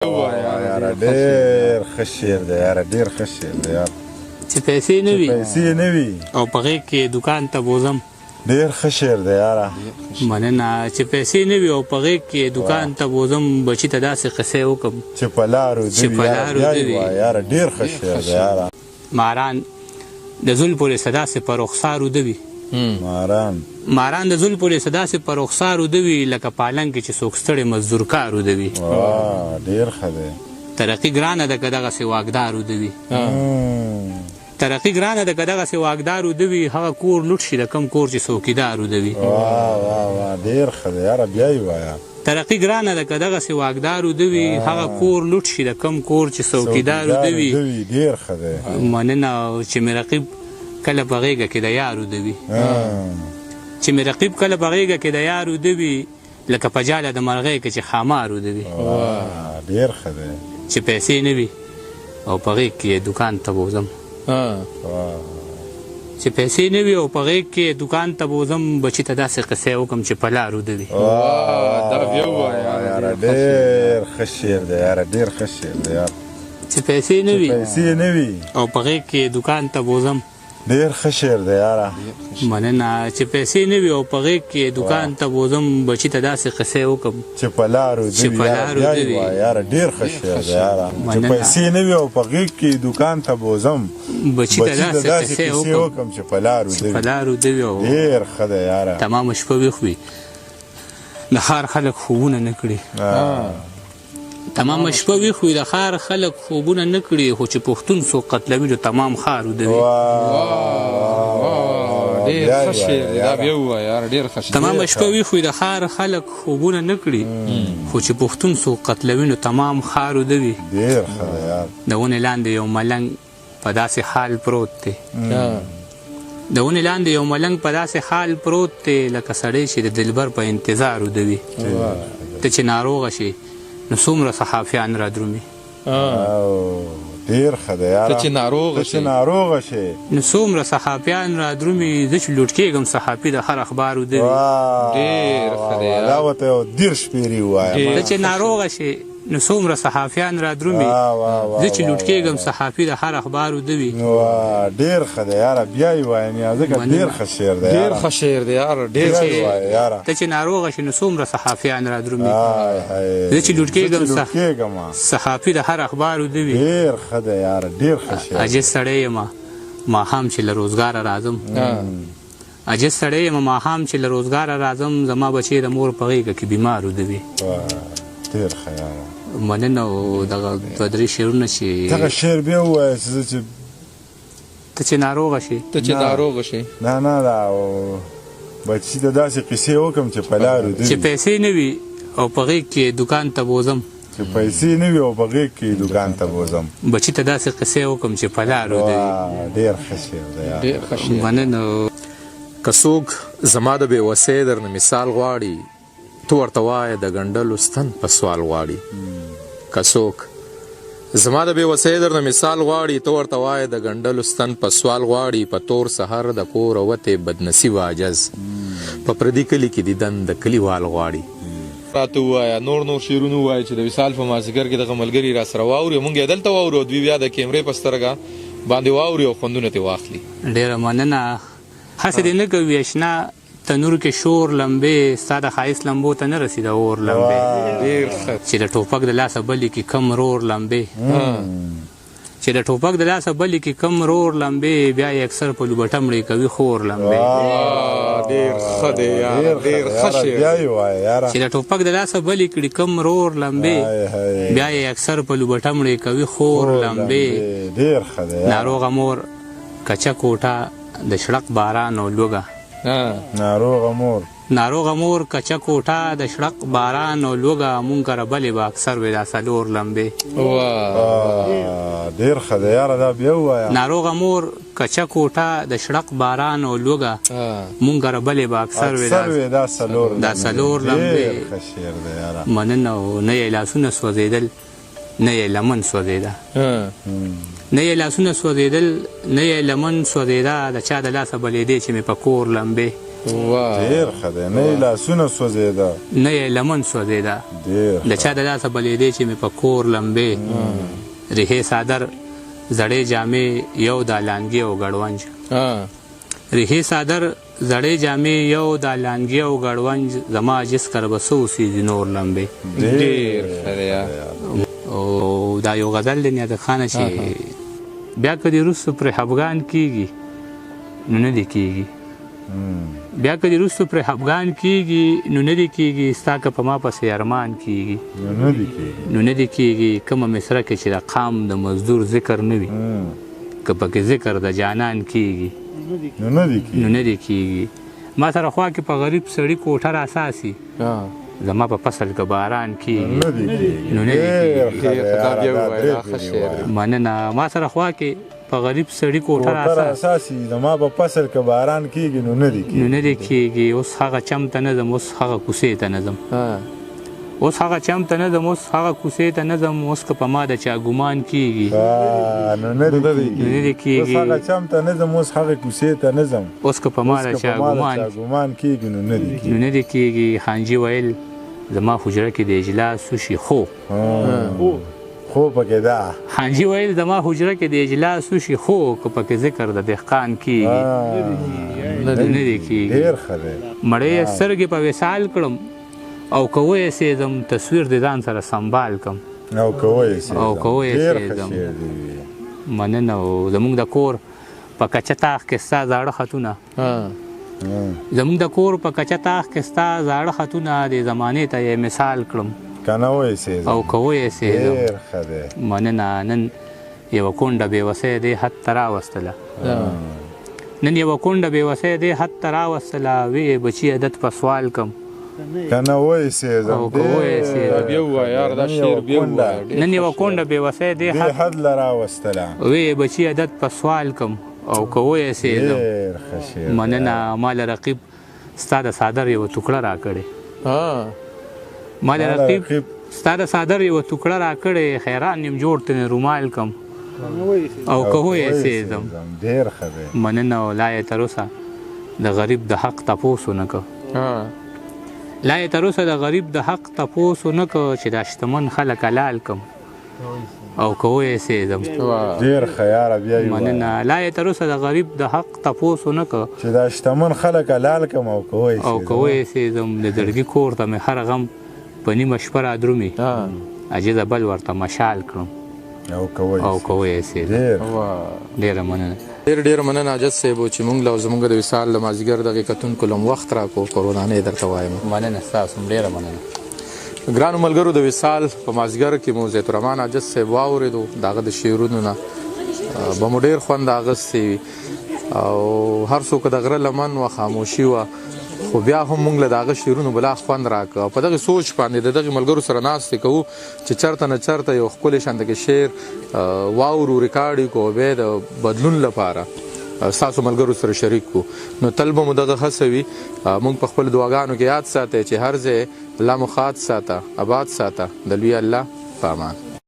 یاره ډېر ښه شعر دی، یاره ډېر ښه شعر دی یار. چې پیسې نه وي، پیسې نه وي او په غېږ کې دوکان ته بوځم. ډېر ښه شعر دی یاره. مننه. چې پیسې نه وي او په غېږ کې دوکان ته بوځم، بچي ته داسې قصې وکم چې په لارو چې په لارو دی وي. یاره ډېر ښه شعر دی یاره. ماران د زلفو له څه داسې په رخسار وده وي. ماران د زلفو له څه داسې په رخسار وده وي، لکه پالنګ کې چې څوک ستړی مزدورکار وده وي. ډېر ښه دی. ترقي ګرانه ده که دغسې واکدار وده وي. ترقي ګرانه ده که دغسې واکدار وده وي، هغه کور لوټ شي د کم کور چې څوکیدار وده وي. واه واه واه، ډېر ښه دی یاره، بیا یې وایه. ترقي ګرانه ده که دغسې واکدار وده وي، هغه کور لوټ شي د کم کور چې څوکیدار وده وي. ډېر ښه دی. مننه. چې مې رقیب کله په غېږه کې د یار وده وي، چې مې رقیب کله په غېږه کې د یار وده وي، لکه په جاله د مرغۍ کې چې ښامار وده وي. ډېر ښه دی. چې پیسې نه وي او په غېږ کې یې دوکان ته بوځم. چې پیسې نه وي او په غېږ کې یې دوکان ته بوځم، بچي ته داسې قصې وکم چې په لار وده وي. دا بیا ووایه. یاره ډېر ښه شعر دی، یاره ډېر ښه شعر دی یار. چې پیسې نه وي، پیسې نه وي او په غېږ کې یې دوکان ته بوځم. ډېر ښه شعر دی یاره. مننه. چې پیسې نه وي او په غېږ کې دوکان ته بوځم، بچي ته داسې قصې وکم چې په لارو چې په لارو وي. یاره ډېر ښه شعر دی یاره. چې پیسې نه وي او په غېږ کې دوکان ته بوځم، بچي ته داسې قصې وکم چې په لارو چې په لارو دی وي. ډېر ښه دی یاره. تمامه شپه ویښ وي، د ښار خلک خوبونه نه کړي. تمامه شپه ویښ وي، د ښار خلک خوبونه نه کړي، خو چې پښتون څوک قتلوي نو تمام ښار وده وي. ډېر ښه شعر دی، دا بیا ووایه یاره، ډېر ښه شعر. تمامه شپه ویښ وي، د ښار خلک خوبونه نه کړي، خو چې پښتون څوک قتلوي نو تمام ښار وده وي. ډېر ښه دی یار. د ونې لاندې یو ملنګ په داسې حال پروت دی. د ونې لاندې یو ملنګ په داسې حال پروت دی، لکه سړی چې د دلبر په انتظار وده وي. ته چې ناروغه شې نو څومره صحافیان را درومي. ډېر ښه دی یاره. ته چې ناروغه شې، ناروغه شې نو څومره صحافیان را درومي، زه چې لوټ کېږم صحافي د هر اخبار وده وي. ډېر ښه دی یاره. دا ورته یو 30 پیرې ووایه. ته چې ناروغه شې نو څومره صحافیان را درومي، زه چې لوټ کېږم صحافي د هر اخبار وده وي. ډېر ښه دی یاره، بیا یې وایه نیا، ځکه ډېر ښه شعر دی. ډېر ښه شعر دی یاره، ډېر ښه یاره. ته چې ناروغه شې نو څومره صحافیان را درومي، زه چې لوټ کېږم صحافي د هر اخبار وده وي. ډېر ښه دی یاره، ډېر ښه شعر. عاجز سړی یم ماښام چې له روزګاره راځم، عاجز سړی یم ماښام چې له روزګاره راځم، زما بچی د مور په غېږه کې بیمار وده وي. ډېر ښه یاره. مننه. او دغه دوه درې شعرونه چې دغه شعر بیا ووایه چې زه چې ته چې ناروغه شې، ته چې ناروغه شې. نه نه، دا بچي ته داسې قصې وکم چې په لارو چې پیسې نه وي او په غېږ کې دوکان ته بوځم، چې پیسې نه وي او په غېږ کې دوکان ته بوځم، بچي ته داسې قصې وکم چې په لارو دی. ډېر ښه شعر دی یاره، ډېر ښه شعر. مننه. که څوک زما د بې وسۍ درنه مثال غواړي، ته ورته وایه د ګنډلو ستن په سوال غواړي. که څوک زما د بې وسۍ درنه مثال غواړي، ته ورته وایه د ګنډلو ستن په سوال غواړي. په تور سحر د کوره وتې بدنصیبه عجز، په پردي کلي کې دیدن د کلیوال غواړي. راته ووایه نور نور شعرونه ووایه چې د وصال په مازدیګر کې دغه ملګري را سره واوري، موږ یې دلته واورو او دوی بیا د کیمرې په سترګه باندې واوري او خوندونه ترې واخلي. ډېره مننه. هسې دې نه کوي اشنا تنور کې شور لمبې، ستا د ښایست لمبو ته نه رسي د اور لمبې. ډېر ښه. چې د ټوپک د لاسه بلې کې کم رور لمبې، چې د ټوپک د لاسه بلې کې کم رور لمبې، بیا یې اکثر په لوبټه مړې کوي خور لمبې. ډېر ښه دی یاره، ډېر ښه شعر. بیا یې وایه یاره. چې د ټوپک د لاسه بلې کړي کم رور لمبې، بیا یې اکثر په لوبټه مړې کوي خور لمبې. ډېر ښه دی. ناروغه مور کچه کوټه د شړق باران او لوږه. ناروغه مور، ناروغه مور کچه کوټه د شړق باران او لوږه، مونږ کره بلې به اکثر وي دا څلور لمبې. ډېر ښه دی یاره، دا بیا ووایه. ناروغه مور کچه کوټه د شړق باران او لوږه، مونږ کره بلې به اکثر وي دا څلور لمبې. ډېر ښه شعر دی یاره. مننه. نه یې لاسونه سوځېدل، نه یې لمن سوځېده، نه یې لاسونه سوځېدل، نه یې لمن سوځېده، د چا د لاسه بلېدې چې مې په کور لمبې. واه ډېر ښه دی، نه یې لاسونه سوځېده، نه یې لمن سوځېده. ډېر د چا د لاسه بلېدې چې مې په کور لمبې، ریحې څادر زړې جامې یو دا لانګې او ګړونج. ریحې څادر زړې جامې یو دا لانګې او ګړونج، زما عاجز کره به څه اوسېږي نور لمبې. ډېر ښه دی. او دا یو غزل دی نیازک خانه چې بیا که دې وروسته پرې خفګان کېږي نو نه دې کېږي، بیا که دې وروسته پرې خفګان کېږي نو نه دې کېږي، ستا که په ما پسې ارمان کېږي نو نه دې کېږي، نو نه دې کېږي. کومه مصره کې چې د قام د مزدور ذکر نه وي، که پکې ذکر د جانان کېږي نو نه دې کېږي، نو نه دې کېږي. ما سره خوا کې په غریب سړي کوټه راساسي، زما په فصل کې باران کېږي نو نه دې کېږي. نو نه دې ډېر ښه دی ډېر ښه، دا یاره، بیا دا ووایه، درې دا ښه پېرې شعر ووایه. مننه. ما سره خوا کې په غریب سړي کوټه کوټه راساسي، راساسي، زما په فصل کې باران کېږي نو نه دې نو کېږي، نه دې کېږي. اوس هغه چم ته نه ځم، اوس هغه کوڅې ته نه ځم، اوس هغه چم ته نه ځم، اوس هغه کوڅې ته نه ځم، اوس که په ما د چا ګمان کېږي نو نه دې نو نه دې کېږي. اوس کېږي. هغه چم ته نه ځم، اوس هغه کوڅې ته نه ځم، اوس که په ما اوس د که چا په ما د ګمان چا ګمان کېږي نو نه دې نو کېږي، نه دې کېږي. خانجي ویل زما حجره کې د اجلاس وشي، خو خو پکې دا خانجي ویل زما حجره کې د اجلاس وشي، خو که پکې ذکر د دهقان کېږي نه نه دې کېږي. ډېر ښه دی. مړې یې سترګې په وصال کړم او که ویې سېزم، تصویر د ځان سره سنبال کم او که ویې سېزم. او که ویې ډېر ښه سېزم. شعر دی. مننه. او زموږ د کور په کچه تاخ کې ستا زاړه خطونه، زموږ د کور په کچه تاخ کې ستا زاړه خطونه، د زمانې ته یې مثال کړم که نه ویې سېزم او که ویې سېزم. ډېر ښه دی. مننه. نن یوه کونډه بېوسۍ دې حد ته راوستله، نن یوه کونډه بېوسۍ دې حد ته راوستله، ویې بچي عادت په سوال کم که نه ویې سېزم. او که ویې سېزم. دا بیا ووایه یار، دا شعر بیا ووایه. ډېر نن یوه ښه شعر. کونډه بېوسۍ دې دې حد حد له راوستله، ویې بچي عادت په سوال کم او که ویې سېزم. ډېر ښه شعر دی. مننه. ما له رقیب ستا د څادر یوه ټوکړه راکړې، ما له ما له رقیب رقیب ستا د څادر یوه ټوکړه راکړې، حیران یم جوړ ترې رومال کم او که ویې سېزم. ډېر ښه دی. مننه. او لا یې تر اوسه د غریب د حق تپوس ونه کړ، لا یې تر اوسه د غریب د حق تپوس ونه کړ، چې دا شتمن خلک حلال کم او که ویې سېزم. ډېر ښه یاره، بیا یې ووایه. مننه. لا یې تر اوسه د غریب د حق تپوس ونه کړ، چې دا شتمن خلک حلال کم او که ویې او که سېزم. ویې سېزم. د زړګي کور ته مې هر غم په نیمه شپه رادرومي، عاجزه بل ورته مشال کړم او که ویې او که ویې سېزم. ډېر ډېره مننه. ډېر ډېر مننه عاجز صاحب چې مونږ له زمونږ د وصال د مازدیګر دغې کتونکو له وخت راکړو. کورودانې درته وایم. مننه ستاسو هم ډېره مننه. ګرانو ملګرو، د وصال په مازدیګر کې مو زیت الرحمن عاجز صاحب واورېدو. د هغه د شعرونو نه به مو ډېر خوند اخیستی وي. او هر څوک د غره لمن وه، خاموشي وه، خو بیا هم مونږ له د هغه شعرونو بلا خوند راکړ. او په دغې سوچ باندې د دغې ملګرو سره ناستې کوو چې چېرته نه چېرته یو ښکلی شان دغې شعر واورو، ریکارډ یې کړو، بیا د بدلون لپاره ستاسو ملګرو سره شریک کړو. نو تل به مو دغه هڅه وي. مونږ په خپلو دعاګانو کې یاد ساتئ چې هر ځای الله مو ښاد ساته، آباد ساته. د لوی الله په امان.